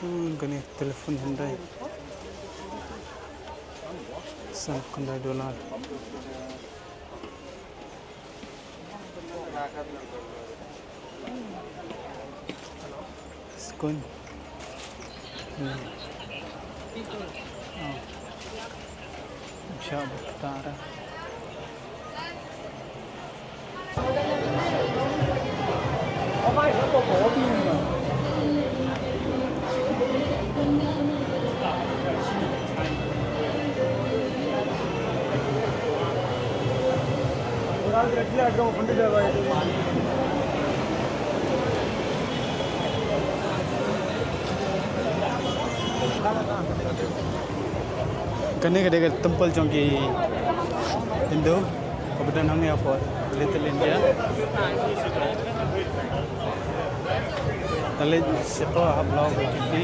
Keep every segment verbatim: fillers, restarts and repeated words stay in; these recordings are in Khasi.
Hmm, kane telephone Hyundai. San khyndai dollar. Skun. Hmm. Oh. Insya Allah. Kane ka dei ka temple jong ki Hindu kaba don hangne hapoh Little India. Te leit sha ka hap law ka juti.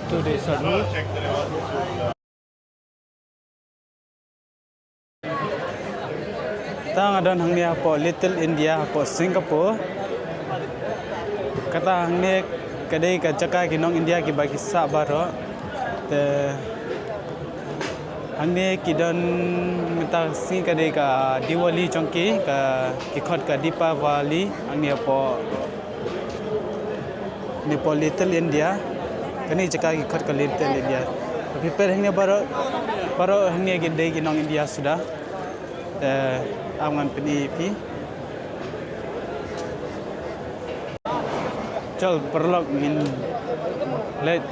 Tu dei sadhu. Te nga don hangne hapoh Little India hapoh Singapore. Kata hangne ka dei ka jaka ki nong India kiba ki sah baroh. Te hangne ki don mynta ka sngi ka dei ka Diwali jong ki, ka ki khot ka Deepavali hangne hapoh Nepal, Little India. Kane jaka ki khot ka Little India. Phi peit hangne baroh, baroh hangne ki dei ki nong India suda. Te ap ngan pyni ïa phi. Chal paralok ngin leit.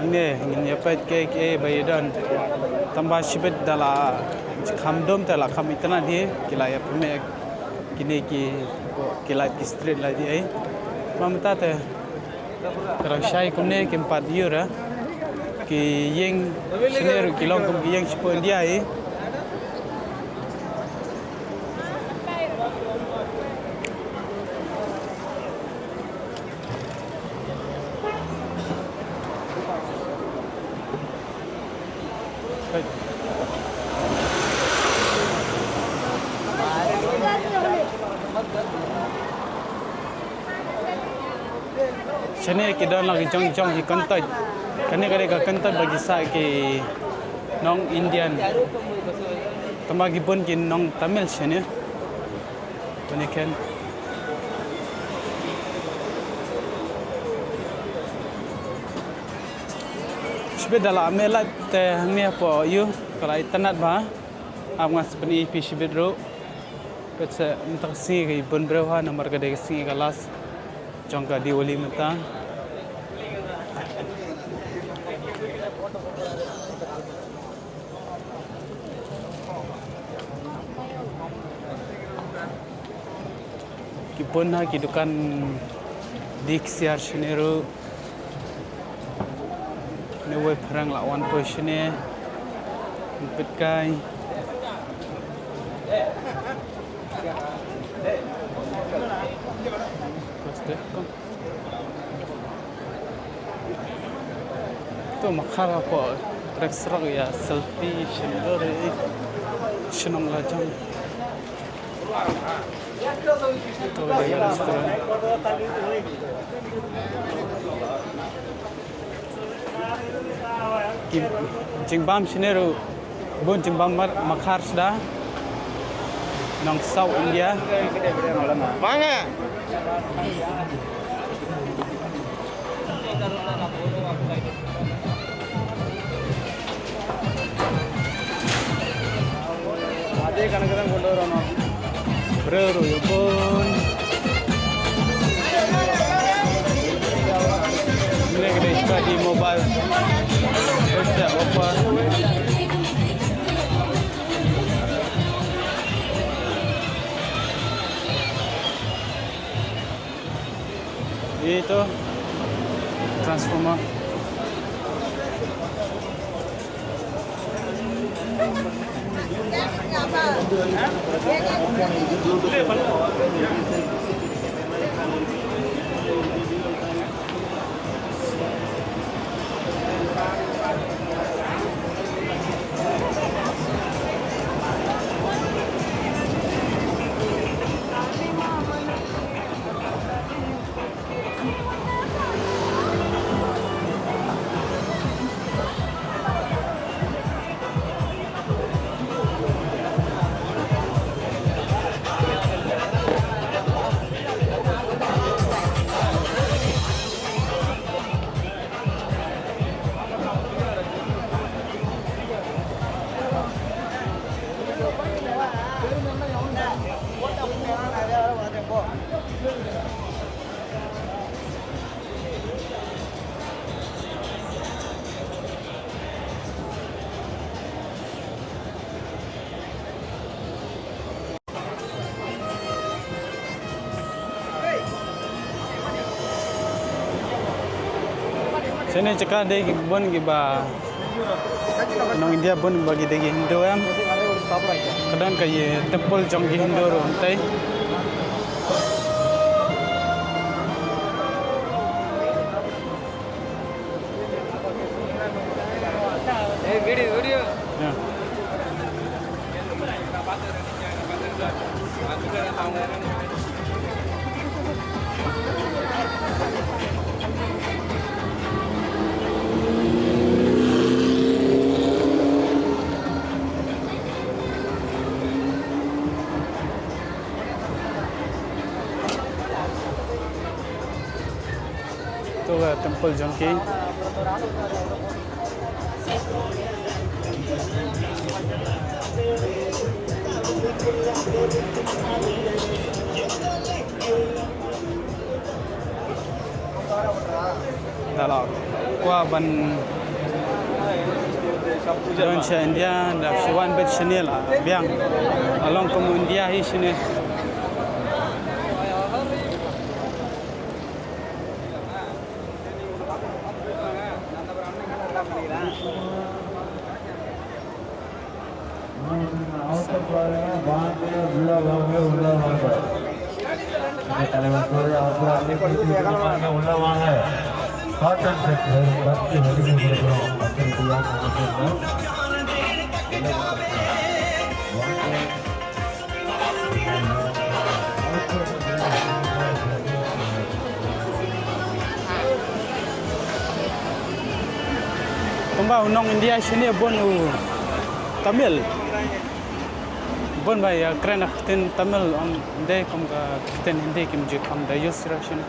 Hangne ngin ïa peit kaei kaei ba ïa don. Tangba shibit da la kham dum te la kham itynnad hi, ki la ïa pynmih kine ki, ki light, ki street light ei. Ba mynta te ka dang shai kumne kim pat ïoh ra. Ki ïing shane ruh ki long kum ki ïing shapoh India hi. Shane ki don la ki jong jong ki kyntoit. Kane ka dei ka kyntoit ba ki sah ki nong Indian. Tangba ki bun ki nong Tamil shane. Kane ken. Shibit da la mih light te hangne hapoh ïew ka la itynnad bha. Ap ngan sa pyni ïa phi shibit ruh. Peit seh mynta ka sngi ka bun briew ha namar ka dei ka sngi ka last jong ka Diwali mynta. Ki bun ha ki dukan die ksiar shane ruh. Kane wei phareng la wan poi shane. Peit kai. To Makhar hapoh trek surok ïa selfie shen dor ïa shnong la jong. To ïa restaurant. Ki jingbam shane ruh bun jingbam Makhar suda. Nong South India. Manga. Briew ruh ïa bun. Kane ka dei ka T Mobile. Headset offer. Ito transformer. Shane jaka dei ki bun kiba nong India bun ba ki dei ki Hindu em. Ka don ka ïa temple jong ki Hindu ruh hangtei. Hey, video, video. Yeah. To ka temple jong ki. Da la kwah ban don sha India, da shu wan beit shane la biang. Along kum India hi shane. Tang ba u nong India shane bun u Tamil. Bun ba ïa kren ha ktien Tamil, ym dei kum ka ktien Hindi kim ju kham da use ruh shane.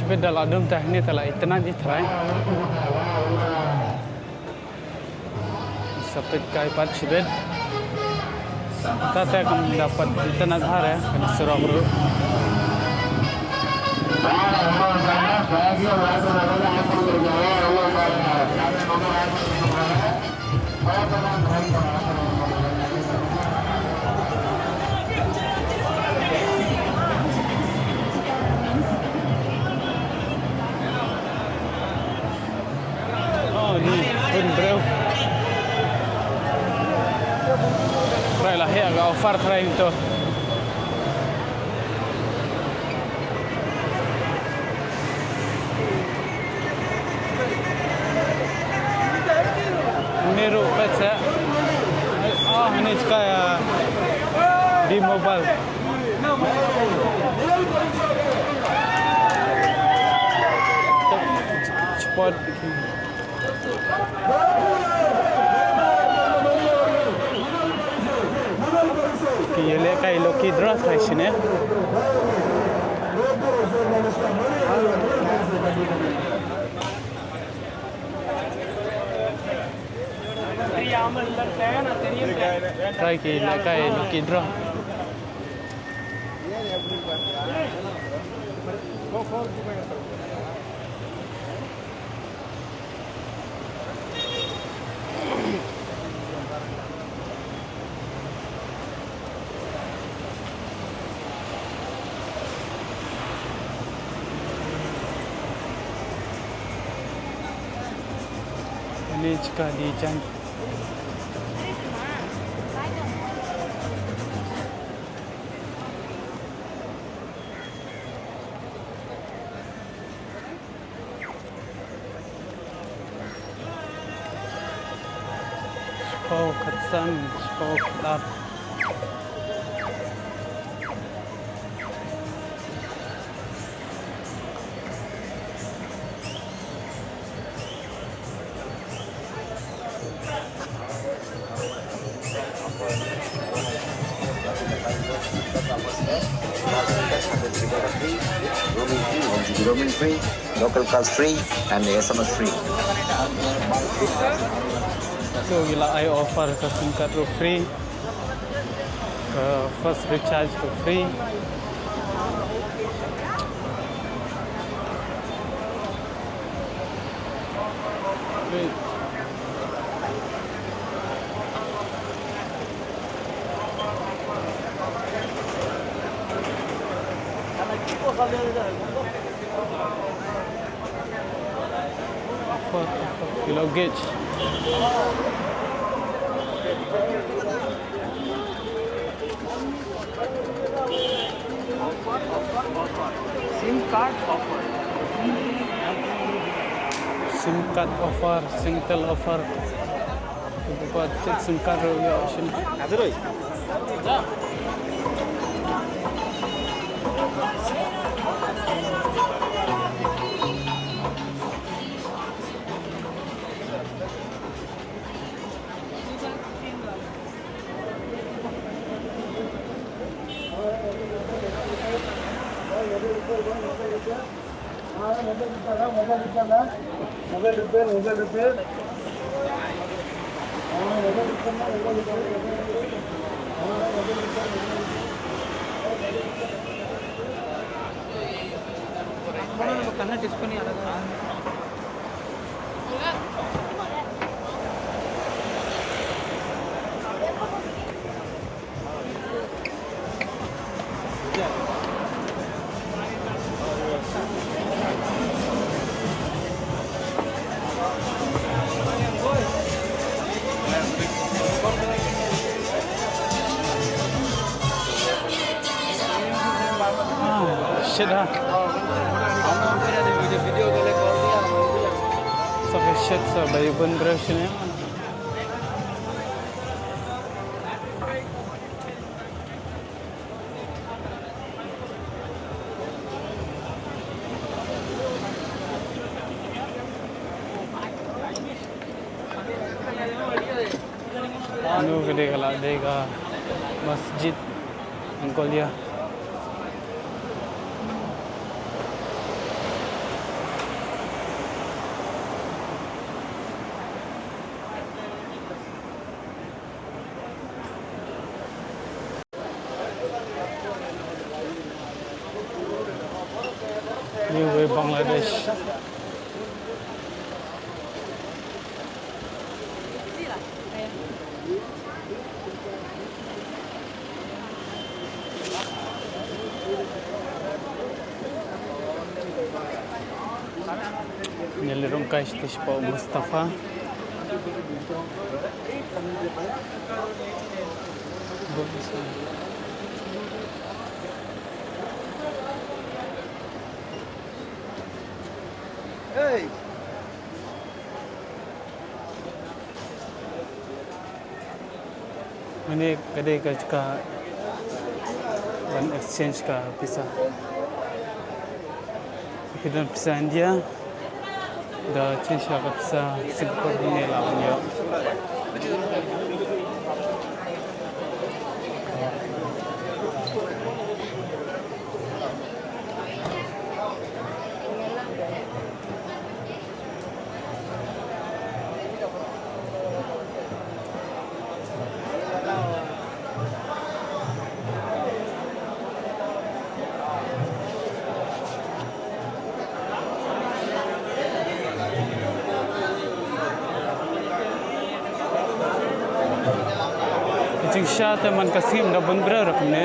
Shibit da la dum ta hangne, ta la itynnad ïa trai. Sa peit kai pat shibit. Ta te kam da pat itynnad bha re, kan surok ruh. Oh, ni un briew. Trai la heh ka offer trai to. Ni ruh pet sa. Ah, ni jaka ïa D-Mobile. Sport. Ki ïalehkai lucky draw trai shane. Trai ki ïalehkai lucky draw. Ini jaka di jan. Shiphew khatsan, shiphew khatar. Roaming free, one G B roaming free, local calls free, and S M S free. So, ngi la ai offer ka SIM card ruh free, ka first recharge ruh free. Offer, offer, kilo gauge. SIM card offer. SIM card offer, Singtel offer. Buka chat SIM card ruh ïa option. Ah, shit, ha. Sa ka shit, sa ba ïa bun brush ne. Ino ka dei ka la dei ka masjid Angkolia. Niue Bangladesh. Ngi la rung kai sha u Mustafa. Hey. Mane ka dei ka jaka ban exchange ka pisa. Ki don pisa India, da change ka pisa Singapore ne la ban ïoh. Jingshisha te man ka sngi ym da bun briew ruh kumne.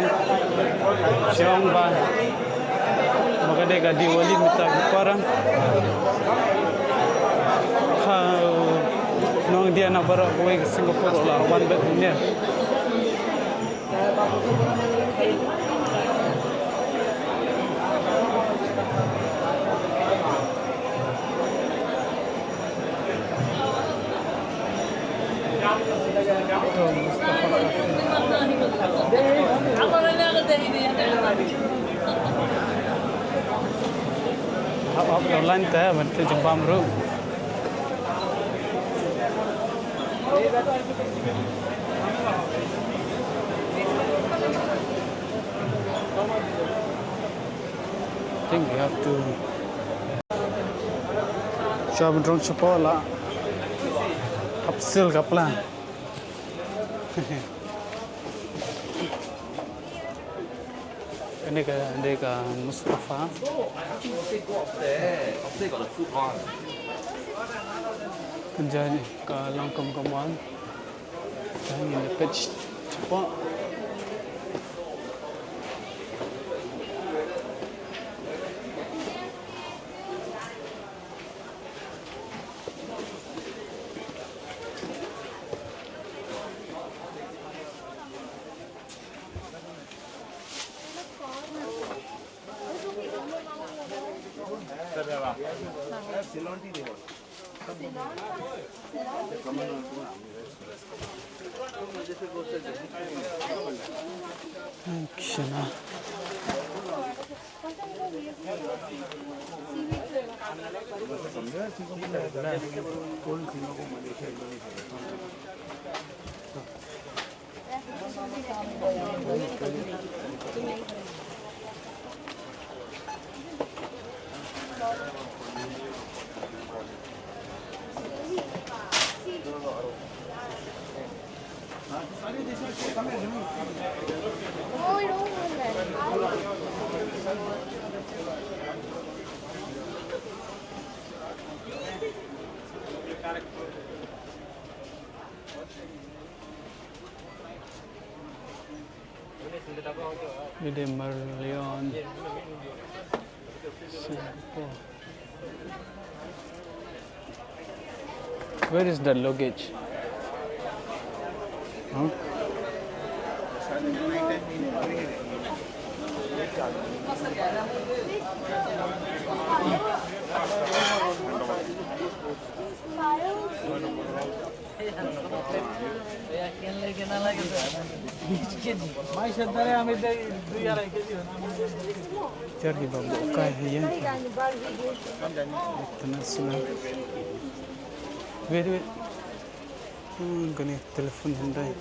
Shu ong ba, ba ka dei ka Diwali mynta ki para. Ha Nongdia na baroh kawei ka Singapore la wan bad kumne. Hap, hap, line te ban te jingbam ruh. I think we have to. Sha ban rung shapoh la. Hap sil ka plan. Kane ka, kane ka Mustafa. Kane ka long kum ka mon. Kane ka page shapoh. Action. Ede Merlion, Singapore. Where is the luggage? Huh? Jar hi ba bok kai hi ïa international. Wait, wait. Hmm, kane telephone hynrei.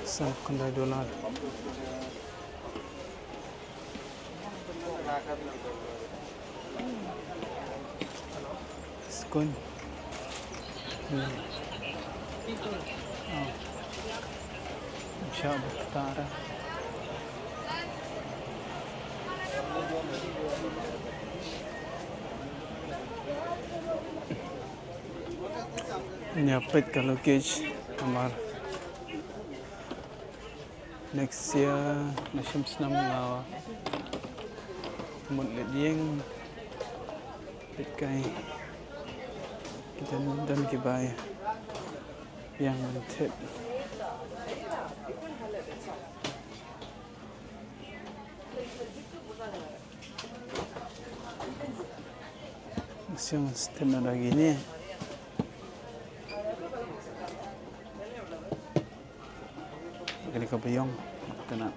San khyndai dollar. Skun. Hmm. Oh. Sha btara. Ïa peit ka luggage namar next year, na shim snem nga mut leit ïing. Peit kai. Ki don, don kiba ïa biang ban thied. Siang step na da gini. Kali ka biang. Kena.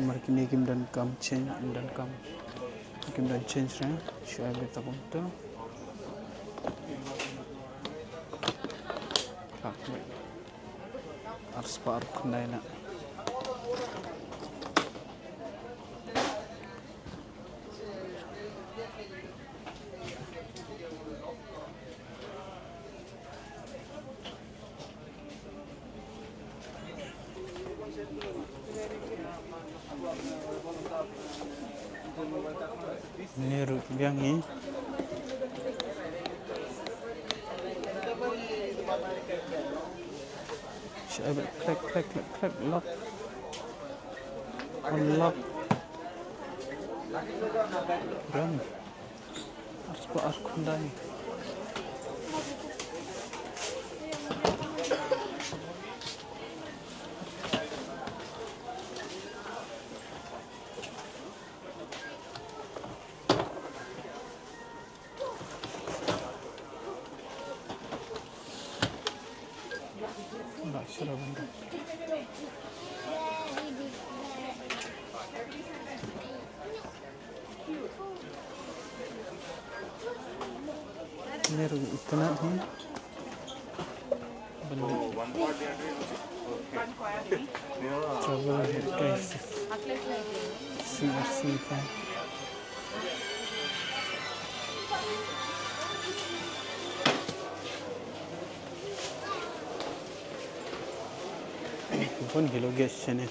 Mar kini kim don kam change, kim don kam. Kim don change re. Shuwa bita kumto. Kak. Arspah arphew khyndai na. Ni ruh biang hi. Sha, eh, click, click, click, click, lock. Unlock. Run. Arspah arphew khyndai. Ini ruh itynnad hi. Travel guys. C R C ka. Bun ki luggage shane.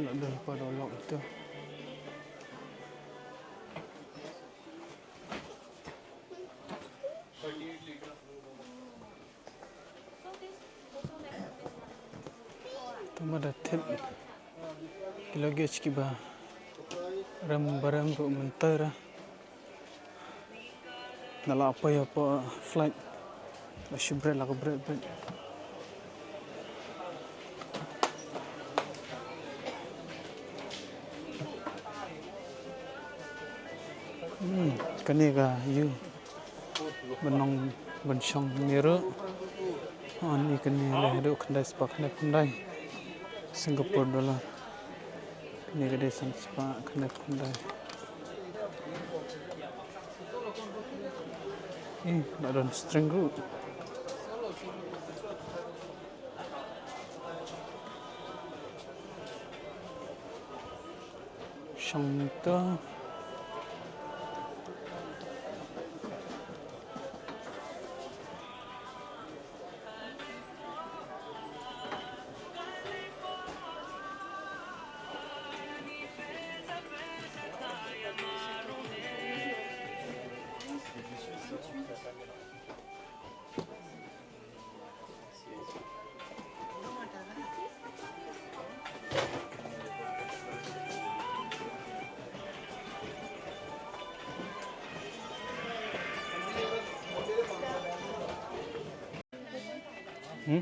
Lah dah pada lock tu. Te ma da thep ki luggage kiba rem ba rem ruh mynta ra. Nga la poi hapoh flight. Ba shu bret la ka bret bret. Hmm, kane ka ïoh ban long ban shong ne ruh. Ani kane le haduh khyndai spah khyndai phew khyndai Singapore dollar. Kane ka dei san spah khyndai phew khyndai. Ih, la don string ruh. Shong to. Hmm?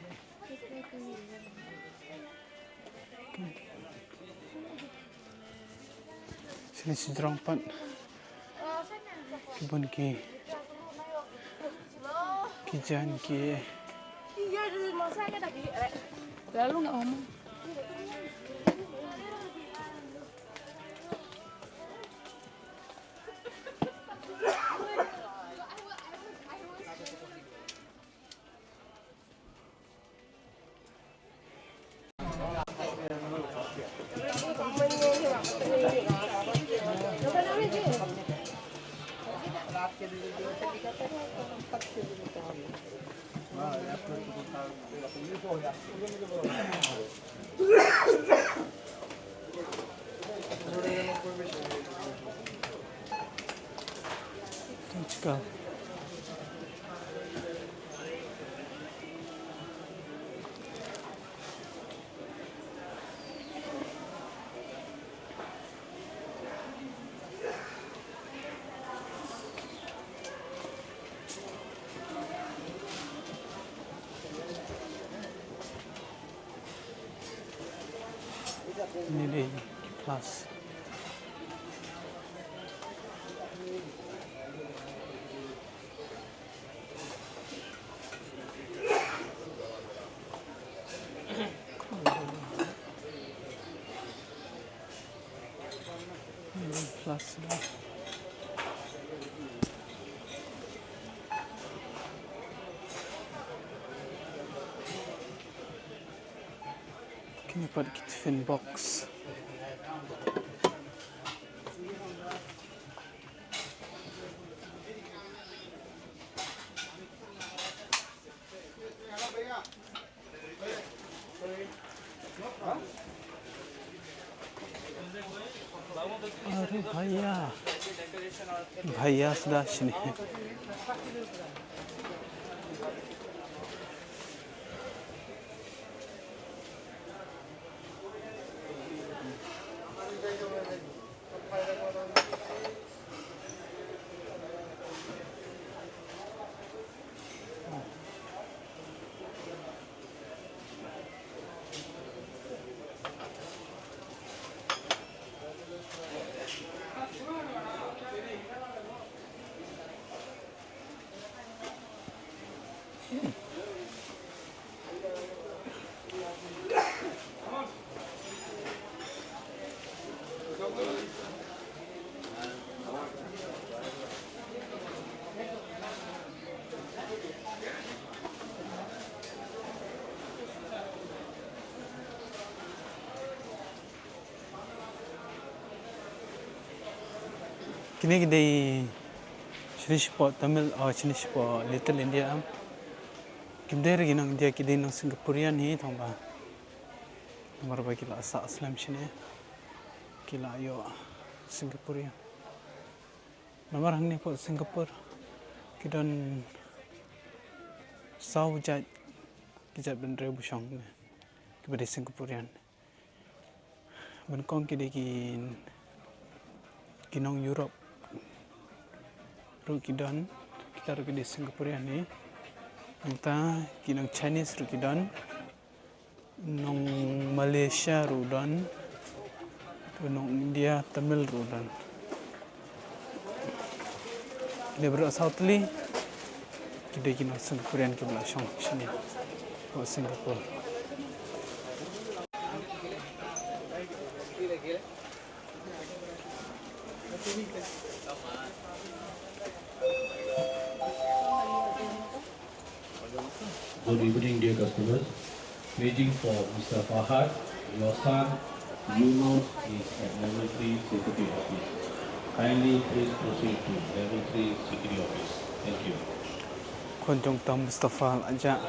Sini sejrong pat. Ki bun ki, ki jan ki. Lalu nggak ngomong. Let's go. Maybe plus. Plus da. Kine pat ki tiffin box. अरे भैया, भैया सदा शनि। Kine ki dei shini shapoh Tamil, oh, shini shapoh Little India, em. Kim dei re ki nong India, ki dei nong Singaporean hi tang ba. Namar ba ki la sah slem shini, ki la ïoh Singaporean. Namar hangne hapoh Singapore ki don saw jait, ki jait bynriew ba shong ne, kiba dei Singaporean. Ba nyngkong ki dei ki, ki nong Europe ruh ki don, kita ruh ki dei Singaporean hi. Nangta ki nong Chinese ruh ki don, nong Malaysia ruh don, nong India, Tamil ruh don. Kine baroh saw tylli ki dei ki nong Singaporean kiba la shong shini, hapoh Singapore. Good evening, dear customers. Waiting for Mister Fahad, your son, Yunus, is at level three security office. Kindly please proceed to level three security office. Thank you. Khun jong Tom Mustafa la jah.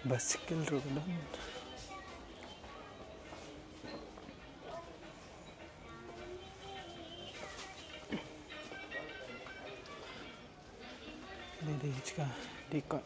Basikil ruh don. Dei, dei, chika, dei kot.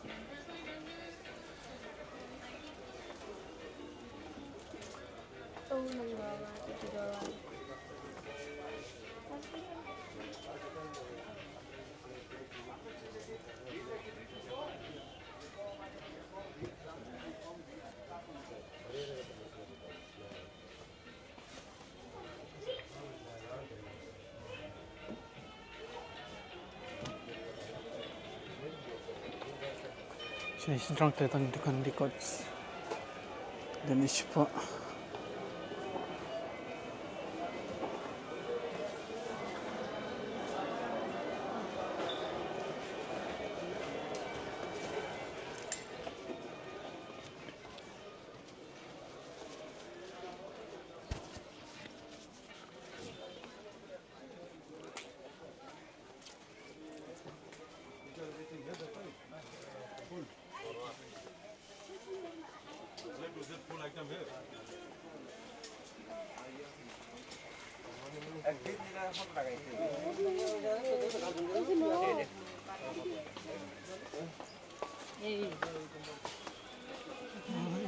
Shini shynrang te tang dukan dei kot. Dei ne shapoh.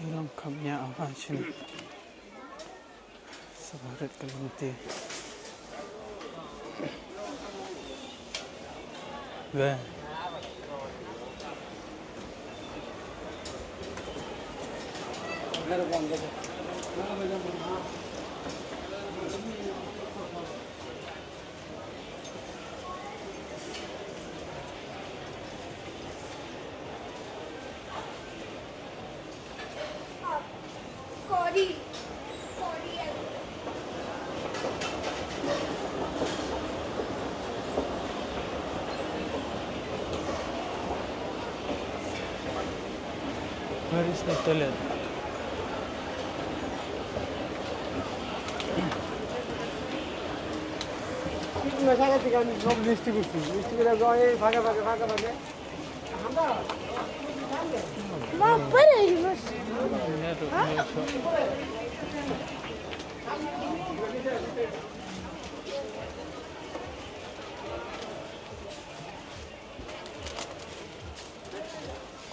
Ïalam kham ïa, ah, shin. Sa ba rit ka lynti. Weh. Where is the toilet?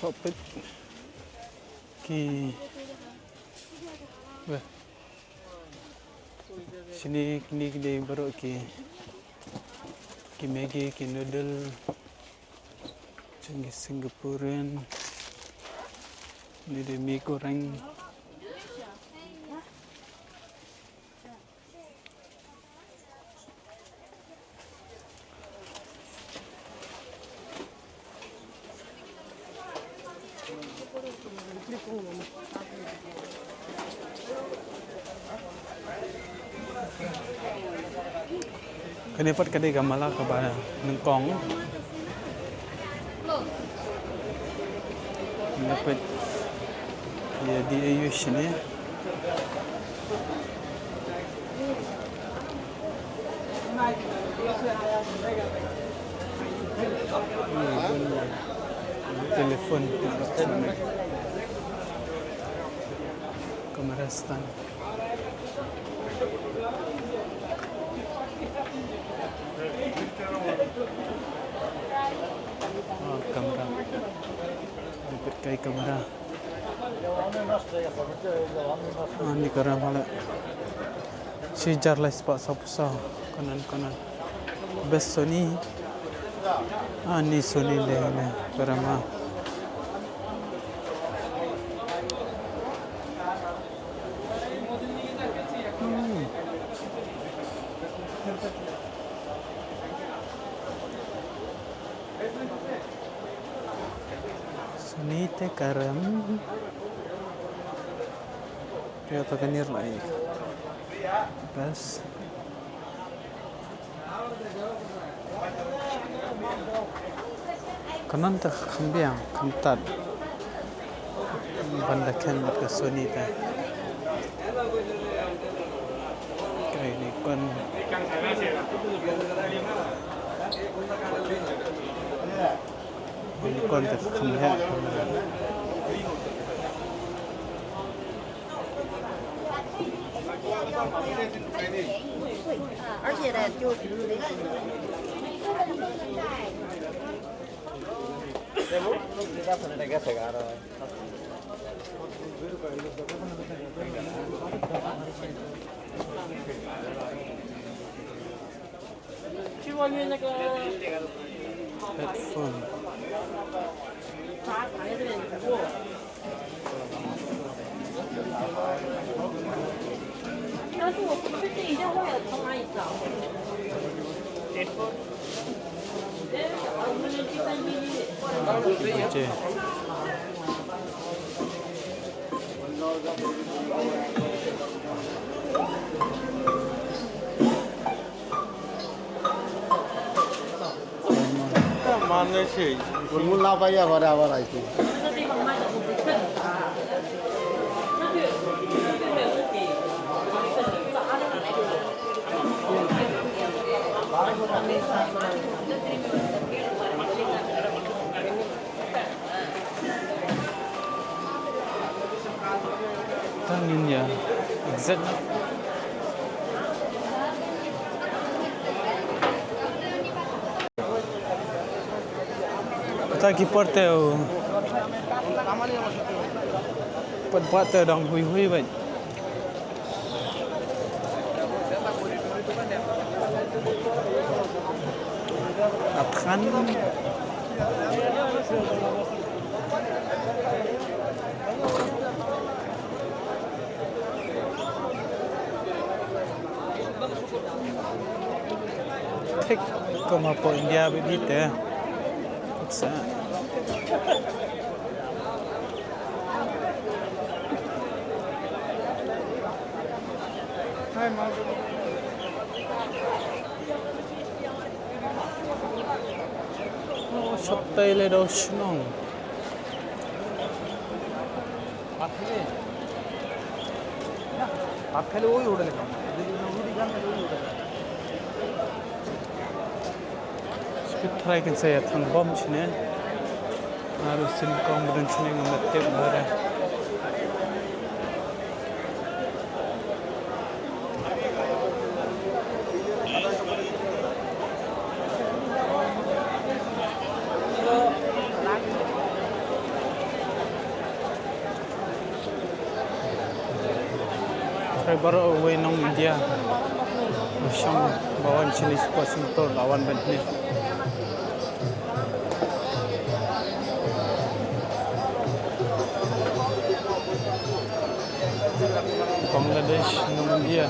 Khot peit ki. Weh. Shini kine ki dei baroh ki, ki Maggi, ki noodle jong ki Singaporean. Kine dei mee goreng. Kane pat ka dei ka mala kaba nyngkong. Nga peit ïa dei aiu shane. Telefon. Kamera stand. Ah, kamera. Dei pat kai kamera. Ah, ni kamera mala. Shi hajar lai spah saw phew saw. Kanan, kanan. Best Sony. Ah, ni Sony le, le. Kamera. Hmm. Sony te ka rem. Ïa, ta ka nir lai. Best. Kanan ta kham biang, kham tad. Ban da khein bad ka Sony ta. Kai Nikon. Nikon ta kham heh. Headphone. Bulbul na paiya, bada bada itu. Tang in ya. Exact. Kata ki por te u. Pat pat te dang hui hui bait. Athan. Thik kum hapoh India bit bit te. Sa. Oh, shop tai le do shnong. Speed try kan saya thang bom sini. Harus sin kong badan sini ngambil tip bara. Trai baroh uwei nong India. Shong ba wan shini spa sumtor la wan ban hne. Bangladesh, India.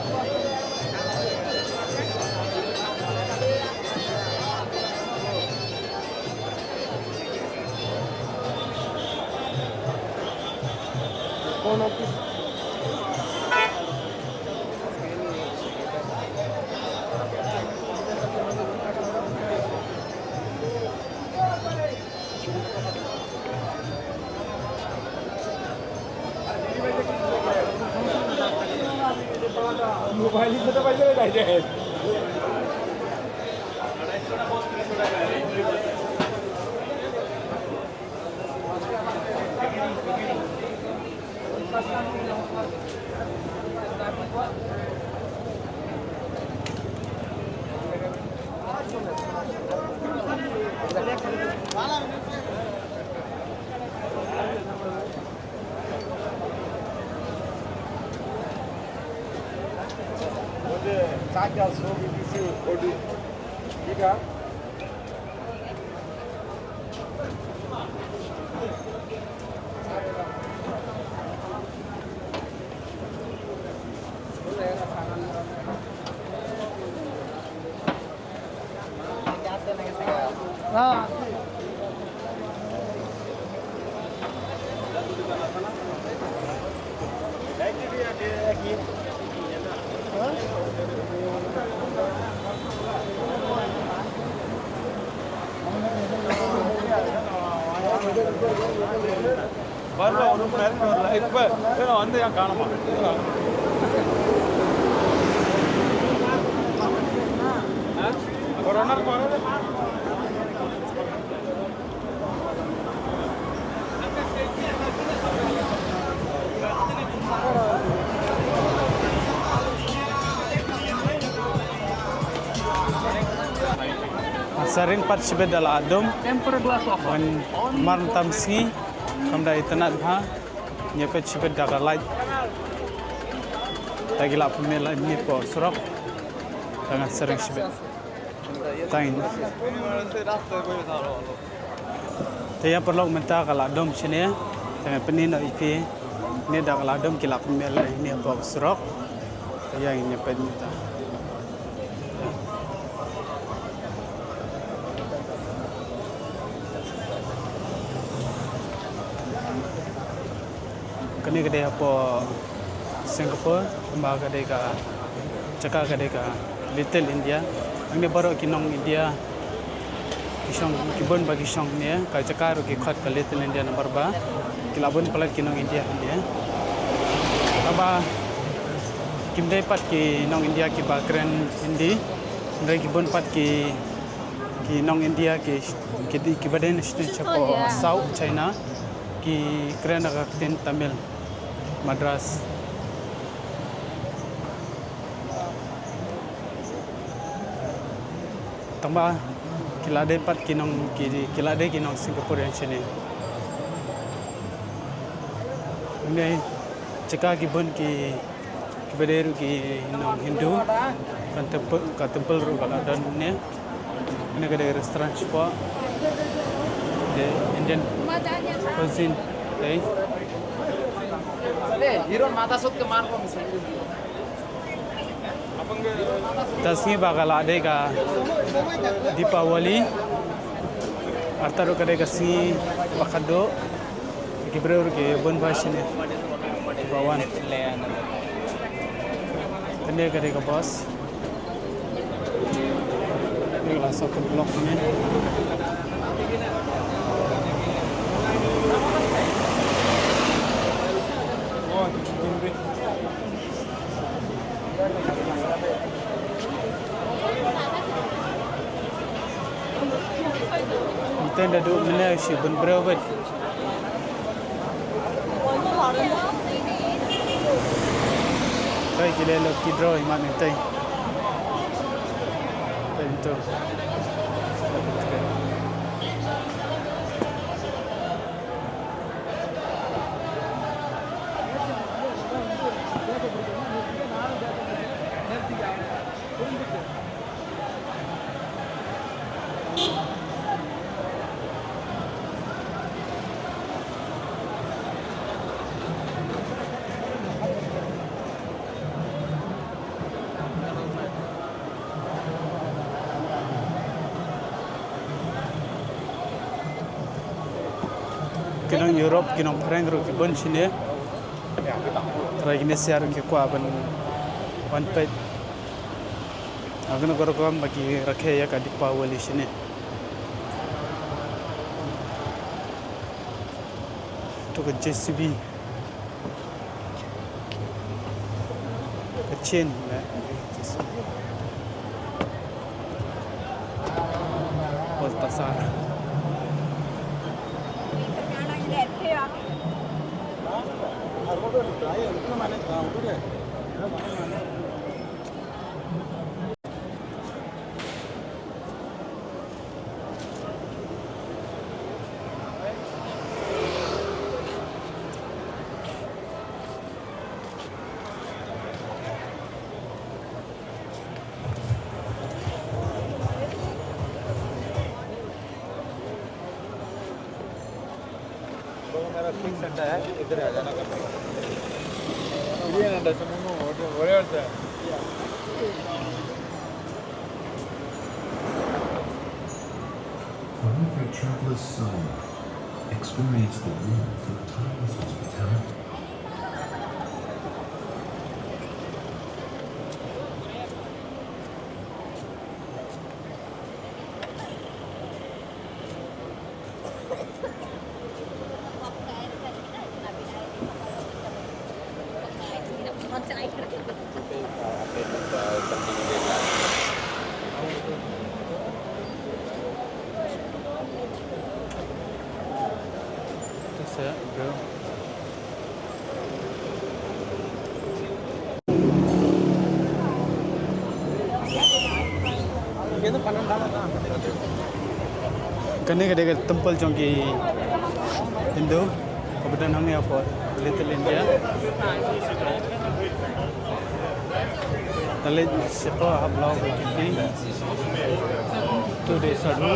ಬರ್ಲ, ಅವ್ರು friend ಅವ್ರಲ್ಲ. ಇಪ್ಪ ಏನೋ ಅಂದೆ ಯಾಕೆ ಕಾಣಮ್ಮ? ಕೊರೋನಾ ಕೊರೋನಾ. Sa ring pat shibit da la dum. Wan mar tam sngi kam da itynnad bha. Ïa peit shibit da ka light. Da ki la pynmih light ne po surok. Da ngan sa ring shibit. Tang. Te ïa paralok mynta ka la dum shane. Te ngan pyni noh ïa phi. Ne da ka la dum ki la pynmih light ne po surok. Te ïa ngin ïa peit mynta. Kane ka dei hapoh Singapore, kumba ka dei ka jaka ka dei ka Little India. Hangne baroh ki nong India, ki shong, ki bun ba ki shong hangne, ka jaka ruh ki khot ka Little India namar ba ki la bun palat ki nong India hangne. Haba kim dei pat ki nong India kiba kren Hindi, hynrei ki bun pat ki, ki nong India ki, ki, kiba dei na shnong shapoh South China, ki kren da ka ktien Tamil, Madras. Tangba ki la dei pat ki nong, ki, ki la dei ki nong Singaporean shane. Hangne jaka ki bun ki, kiba dei ruh ki nong Hindu. Ka temple, ka temple ruh ka la don hangne. Hangne ka dei restaurant shapoh. Dei Indian cuisine dei. Te sngi ba ka la dei ka Deepavali. Artat ruh ka dei ka sngi ba khatduh. Ki briew ruh ki bun bha shane kiba wan. Kane ka dei ka bus. Kane ka la sah pynlong ne. Mynta da duh mynne shi bun briew bad. Trai ki leh lucky draw i mat mynta. Trai mynta. Ki nong Europe, ki nong phareng ruh ki bun shane. Trai kine sha ruh ki kwah ban wan peit. Ïa kano ka rukom ba ki rakhe ïa ka Deepavali shane. To ka J C B. Ka J Chin. Baltasar. वो मेरा फिक्स अड्डा है, इधर आ जाना कभी। ये ना दस मुनो, वो, वो, वो, Wherever travelers soar, experience the warmth of timeless hospitality. That's it, bro. Kane ka dei ka temple jong ki Hindu. Kaba don hangne hapoh Little India. Te leit shapoh hap bla u juti. Uto u dei sadhu.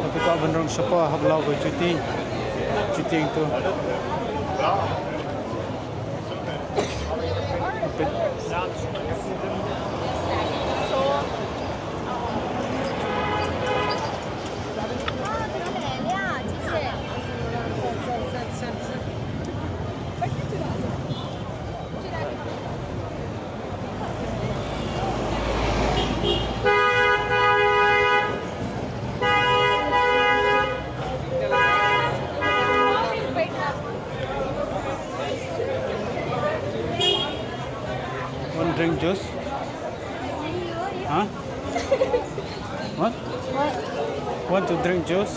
Happy ka ban rung shapoh hap bla u juti. Juti tu. Want drink juice? Huh? What? What? Want to drink juice?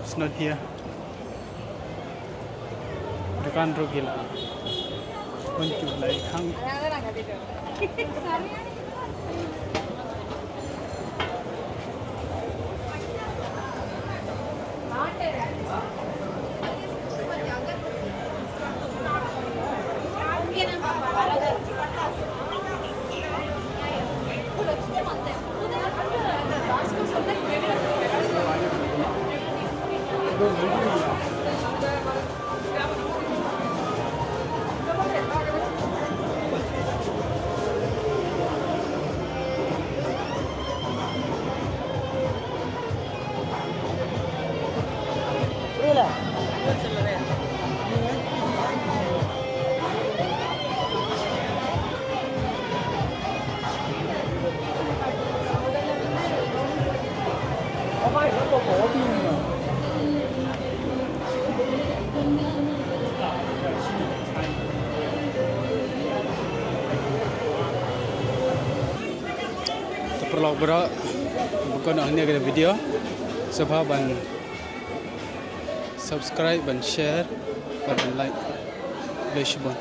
It's not here. Dukan rugi la. Untuk lai khang. Te paralok baroh, ba kut noh hangne ka video, sngewbha ban subscribe, ban share, bad ban like. Khublei shibun.